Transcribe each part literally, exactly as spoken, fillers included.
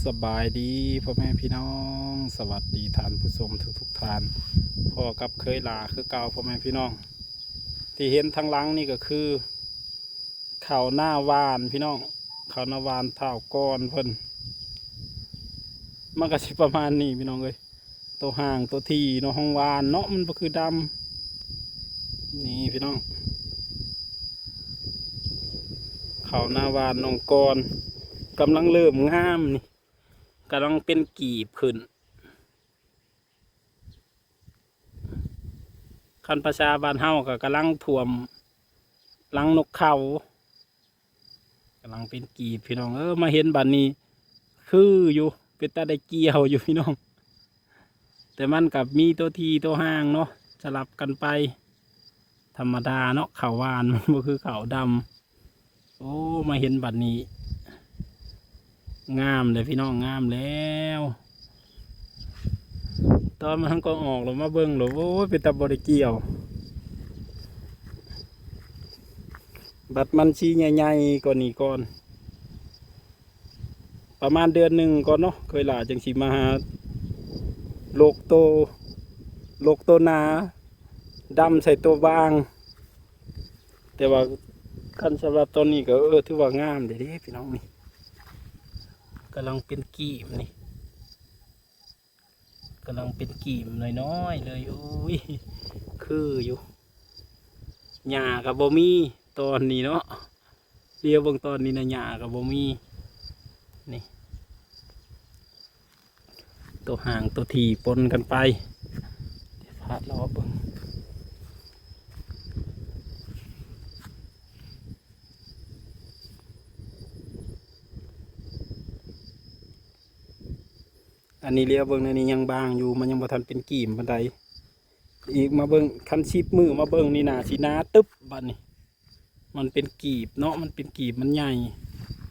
สบายดีพ่อแม่พี่น้อง สวัสดีท่านผู้ชมทุกๆท่าน พ้อกับเคยหลาคือเก่าพ่อแม่พี่น้อง ที่เห็นทางหลังนี่ก็คือ ข้าวนาหว่านพี่น้อง ข้าวนาหว่านท้าวก่อนเพิ่น มันก็สิประมาณนี้พี่น้องเอ้ย ตัวห้างตัวที่เนาะ ห้องหว่านเนาะ มันบ่คือดำ นี่พี่น้อง ข้าวนาหว่านน้องก่อน กำลังเริ่มงามนี่ กำลังเป็นกีบขึ้น คันภาษาบ้านเฮาก็กำลังท่วมรังนกเขา กำลังเป็นกีบพี่น้อง เออ มาเห็นบัดนี้ คืออยู่ เป็นตาได้เกี่ยวอยู่พี่น้อง แต่มันกับมีตัวที่ตัวห้างเนาะ สลับกันไป ธรรมดาเนาะ ข้าวหว่านมันบ่คือข้าวดำ โอ้ มาเห็นบัดนี้ งามเลยพี่น้อง งามแล้ว ตอนมันก็ออกแล้วมาเบิ่งแล้ว โอ้ย เป็นตาบ่ได้เกี่ยว บัดมันสีใหญ่ๆกว่านี้ก่อน ประมาณเดือนหนึ่งก่อนเนาะ เคยหลาจังสิมาหา โลกโต โลกโตหนา ดำใส่ตัวบาง แต่ว่าคันสำหรับตอนนี้ก็ เออ ถือว่างามเด้เด้พี่น้องนี่ กำลังเป็นกีบนี่ กำลังเป็นกีบน้อยๆเลย โอ้ย คืออยู่ หญ้าก็บ่มีตอนนี้เนาะ เลียวเบิ่งตอนนี้นะ หญ้าก็บ่มี นี่ ตัวห้างตัวที่ปนกันไป พาเลาะเบิ่ง อันนี้เลียวเบิ่งในนี้ยังบางอยู่ มันยังบ่ทันเป็นกีบปานใด อีกมาเบิ่ง คันสิบมื้อมาเบิ่งนี่น่าสิหนาตึบบัดนี้ มันเป็นกีบเนาะ มันเป็นกีบ มันใหญ่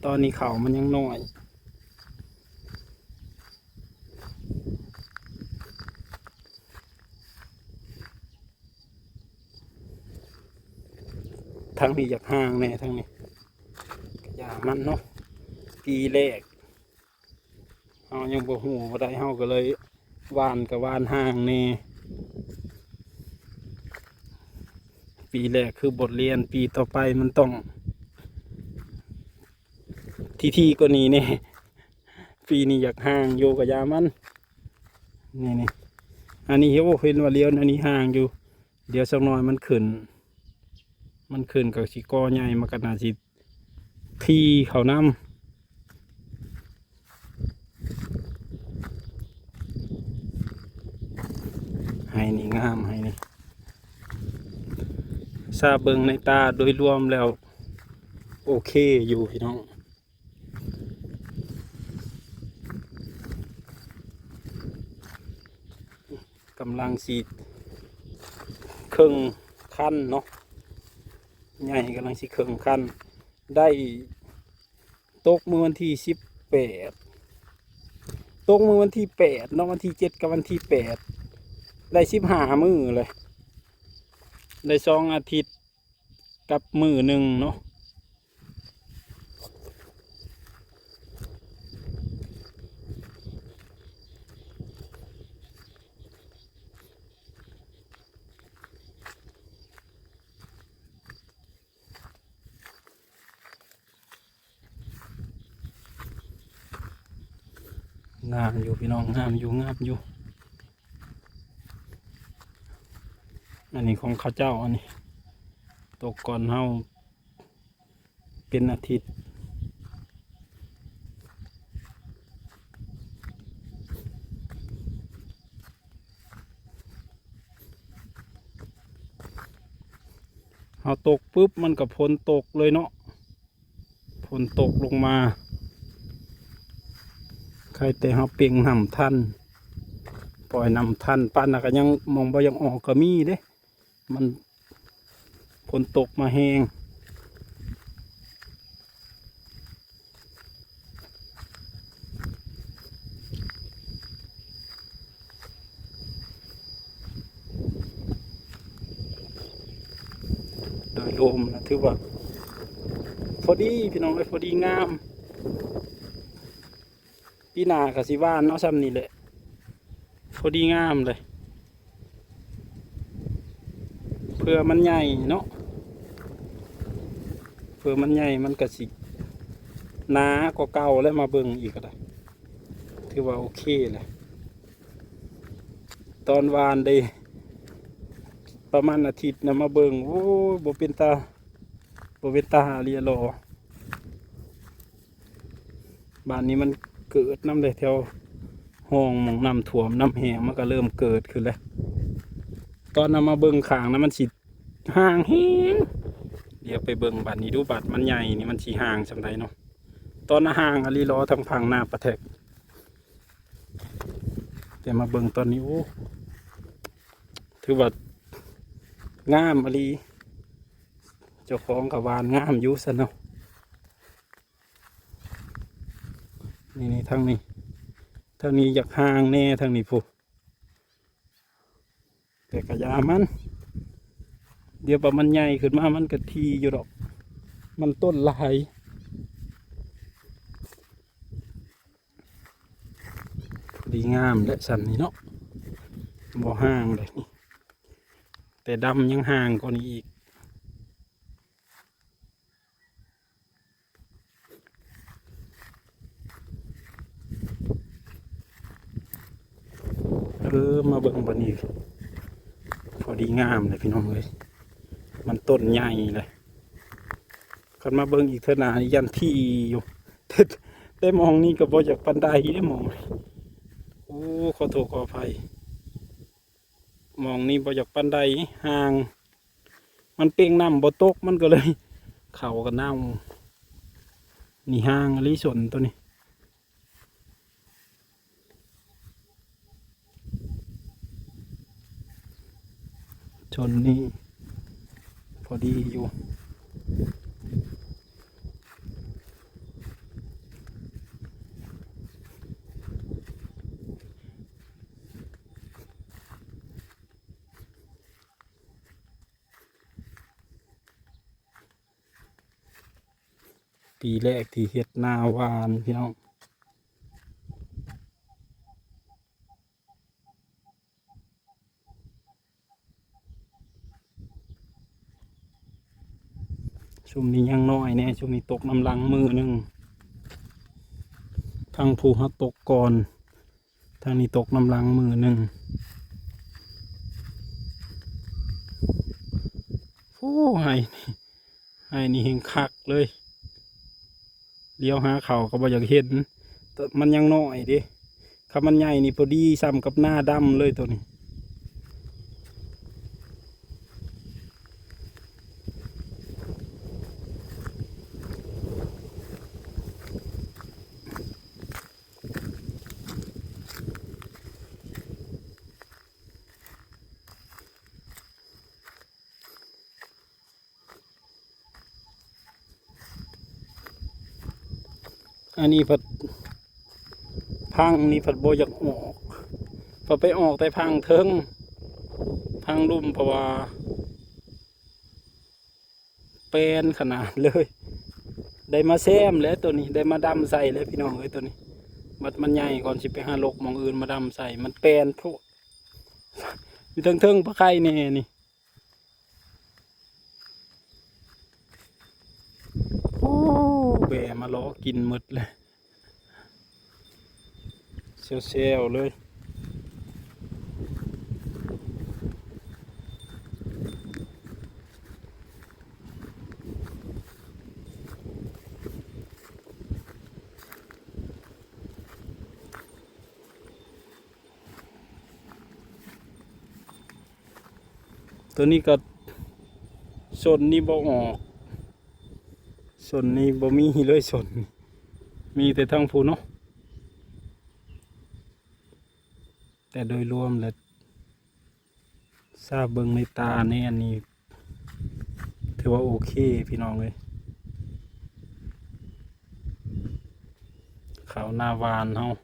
ตอนนี้ข้าวมันยังน้อย ทางนี้อยากห่างแน่ ทางนี้ ก็อย่ามันเนาะ ปีแรก เฮายังบ่ฮู้บ่ได้ เฮาก็เลยหว่านก็หว่านห่างแน่ ปีแรกคือบทเรียน ปีต่อไปมันต้อง ทีๆกว่านี้แน่ ปีนี้อยากห่างอยู่ ก็อย่ามัน นี่ๆ อันนี้ โอ้ เห็นว่าเลียวอันนี้ห่างอยู่ เดี๋ยวสักหน่อยมันขึ้น มันขึ้นก็สิกอใหญ่ มันก็น่าสิ ที่เขานำ ไฮ่นี่งาม ไฮ่นี่ ซาเบิ่งในตาโดยรวมแล้ว โอเคอยู่พี่น้อง กำลังสิเคิ่งคันเนาะ ใหญ่กำลังสิเคิ่งคัน ได้ตกมื้อวันที่สิบแปด ตกมื้อวันที่แปดเนาะ วันที่เจ็ดกับวันที่แปด ได้สิบห้ามื้อเลย ได้สองอาทิตย์กับมื้อหนึ่งเนาะ งามอยู่พี่น้อง งามอยู่ งามอยู่ อันนี้ของเขาเจ้า อันนี้ ตกก่อนเฮา เป็นอาทิตย์ เฮาตกปุ๊บ มันก็ฝนตกเลยเนาะ ฝนตกลงมา ใครแต่เฮาเป่งน้ำทัน ปล่อยน้ำทัน ปานนั้นก็ยังมองบ่ยังออกก็มีเด้ มันฝนตกมาแฮง โดยรวมนะ ถือว่า พอดีพี่น้องเอ้ย พอดีงาม ปีหน้าก็สิหว่านเอาส่ำนี่แหละ พอดีงามเลย เพื่อมันใหญ่เนาะ เพื่อมันใหญ่มันก็สิหนากว่าเก่าแล้ว มาเบิ่งอีกก็ได้ ถือว่าโอเคเลย ตอนหว่านได้ประมาณอาทิตย์นะ มาเบิ่ง โอ้ย บ่เป็นตา บ่เป็นตาหาเลียหรอ บ้านนี้มันเกิดนำเลย แถวห้องหม่องน้ำท่วมน้ำแห้ง มันก็เริ่มเกิดขึ้นแล้ว ตอนเอามาเบิ่งข้างนะ มันสิห่างแฮง เดี๋ยวไปเบิ่งบัดนี้ดู บัดมันใหญ่นี่มันสิห่างส่ำใดเนาะ ตอนห่างอะลีหรอ ทางฝั่งหน้าปะแทก แต่มาเบิ่งตอนนี้ โอ้ ถือว่างามอะลี เจ้าของก็หว่านงามอยู่ซั่นเนาะ นี่นี่ ทางนี้ ทางนี้อยากห่างแน่ ทางนี้พุ้น แต่ก็อย่ามัน เดี๋ยวพอมันใหญ่ขึ้นมามันก็ทีอยู่ดอก มันต้นหลาย พอดีงามและส่ำนี่เนาะ บ่ห่างเลย แต่ดำยังห่างกว่านี้อีก เออ มาเบิ่งบัดนี้ พอดีงามเลยพี่น้องเอ้ย มันต้นใหญ่เลย คันมาเบิ่งอีกเทื่อหน้านี่ยันที่อยู่ แต่หม่องนี้ก็บ่อยากปานใดเด้หม่องนี้ โอ้ ขอโทษขออภัย หม่องนี้บ่อยากปานใด ห่าง มันเป่งน้ำบ่ตก มันก็เลย เขาก็เน่า นี่ห่างอีหลีส้นตัวนี้ ส้นนี้ พอดีอยู่ ปีแรกที่เฮ็ดนาหว่านพี่น้อง ซุมนี้ยังน้อยแน่ ซุมนี้ตกนำหลังมื้อหนึ่ง ทางผู้เฮาตกก่อน ทางนี้ตกนำหลังมื้อหนึ่ง โอ้ ไฮ่นี่ ไฮ่นี่แฮงคักเลย เลี้ยวหาเขาก็บ่อยากเห็น แต่มันยังน้อยเด้ คันมันใหญ่นี่พอดีส่ำกับนาดำเลยตัวนี้ อันนี้ผัดพังนี่ผัดบ่อยากออก ผัดไปออกแต่พังเทิง พังลุ่ม เพราะว่า แปนขนาดเลย ได้มาแซมแล้วตัวนี้ ได้มาดำใส่แล้วพี่น้องเอ้ย ตัวนี้ บัดมันใหญ่ก่อนสิไปหาลกหม่องอื่นมาดำใส่ มันแปนโพด อยู่เทิงๆ ปะไข่แน่นี่ โอ้ แบมาเลาะกินหมดเลย เซลๆ เลย ตัวนี้ก็ส้นนี้บ่ออก ส้นนี้บ่มีเลย ส้น มีแต่ทางพู้นเนาะ แต่โดยรวมแล้ว ซาเบิ่งในตาในอันนี้ ถือว่าโอเคพี่น้องเอ้ย ข้าวนาหว่านเฮา โ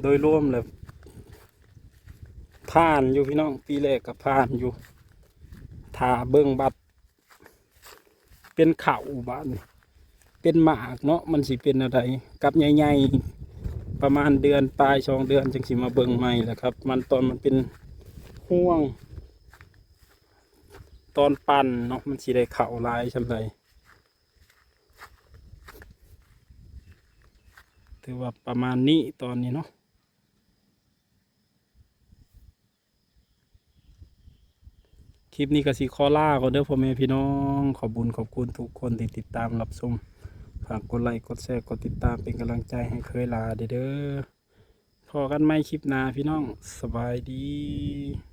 โดยรวมแล้วผ่านอยู่พี่น้อง ปีแรกก็ผ่านอยู่ ถ้าเบิ่งบัดเป็นข้าวบาดนี้ เป็นหมากเนาะ มันสิเป็นแนวใด กับใหญ่ๆ ประมาณเดือนปลายสองเดือนจั่งสิมาเบิ่งใหม่แหละครับ มันตอนมันเป็นฮวง ตอนปั่นเนาะ มันสิได้ข้าวหลายส่ำใด ถือว่าประมาณนี้ตอนนี้เนาะ คลิปนี้ก็สิขอลาก่อนเด้อพ่อแม่พี่น้อง ขอบบุญขอบคุณทุกคนที่ติดตามรับชม ฝากกดไลค์กดแชร์กดติดตามเป็นกำลังใจให้เคยลาเด้อ พ้อกันใหม่คลิปหน้าพี่น้อง สบายดี